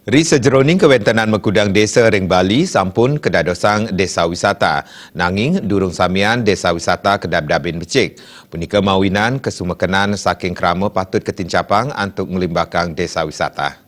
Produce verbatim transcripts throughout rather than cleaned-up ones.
Ri sajeroning kawéntenan makudang désa ring Bali sampun kadadosang désa wisata, nanging durung samian désa wisata kadabdabin becik. Punika mawinan kasumekenan saking krama patut katincapang antuk nglimbakang désa wisata.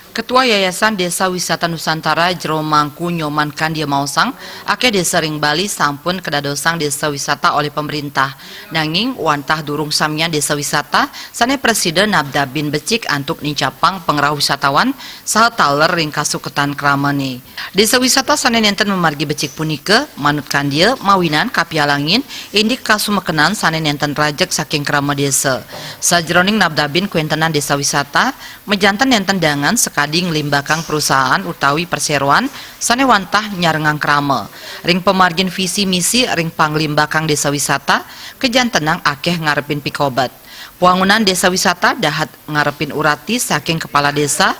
Ketua Yayasan Desa Wisata Nusantara Jero Mangku Nyoman Kandia maosang, akéh désa ring Bali sampun kadadosang désa wisata olih pemerintah. Nanging wantah durung samian désa wisata sané prasida nabdabin becik antuk nincapang pangrauh wisatawan saha taler ring kasuketan kramané. Désa wisata sané nénten mamargi becik punika, manut Kandia, mawinan kapialangin indik kasumekenan sané nénten rajeg saking krama désa. Sajeroning nabdabin kawéntenan désa wisata, majanten nénten dangan sakadi nglimbakang perusahaan utawi perséroan sané wantah nyarengang krama. Ring pamargin visi misi ring panglimbakang désa wisata, kajantenang akéh ngarepin pikobet. Wangunan désa wisata dahat ngarepin urati saking kepala désa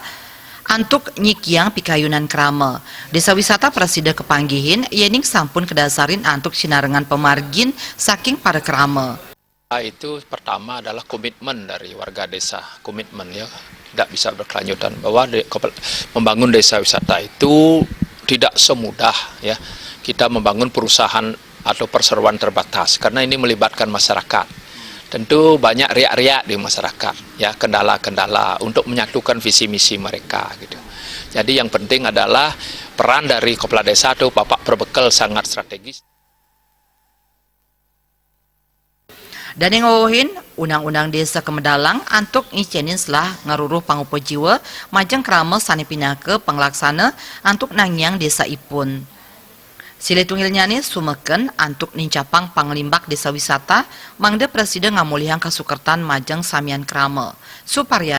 antuk nyikiang pikayunan krama. Désa wisata prasida kapanggihin yéning sampun kadasarin antuk sinarengan pamargin saking para krama. Itu pertama adalah komitmen dari warga desa, komitmen, ya, tidak bisa berkelanjutan bahwa de-, kepel-, membangun desa wisata itu tidak semudah, ya, kita membangun perusahaan atau perseroan terbatas, karena ini melibatkan masyarakat. Tentu banyak riak-riak di masyarakat, ya, kendala-kendala untuk menyatukan visi misi mereka, gitu. Jadi yang penting adalah peran dari kepala desa atau bapak perbekel sangat strategis. Dané ngwewehin, undang-undang désa kamedalang antuk ngicénin selah ngaruruh pangupa jiwa majeng krama sané pinaka panglaksana antuk nangiang désa ipun. Silih tunggilnyané sumeken antuk nincapang panglimbak désa wisata, mangda prasida ngamolihang kasukertan majeng samian krama. Suparya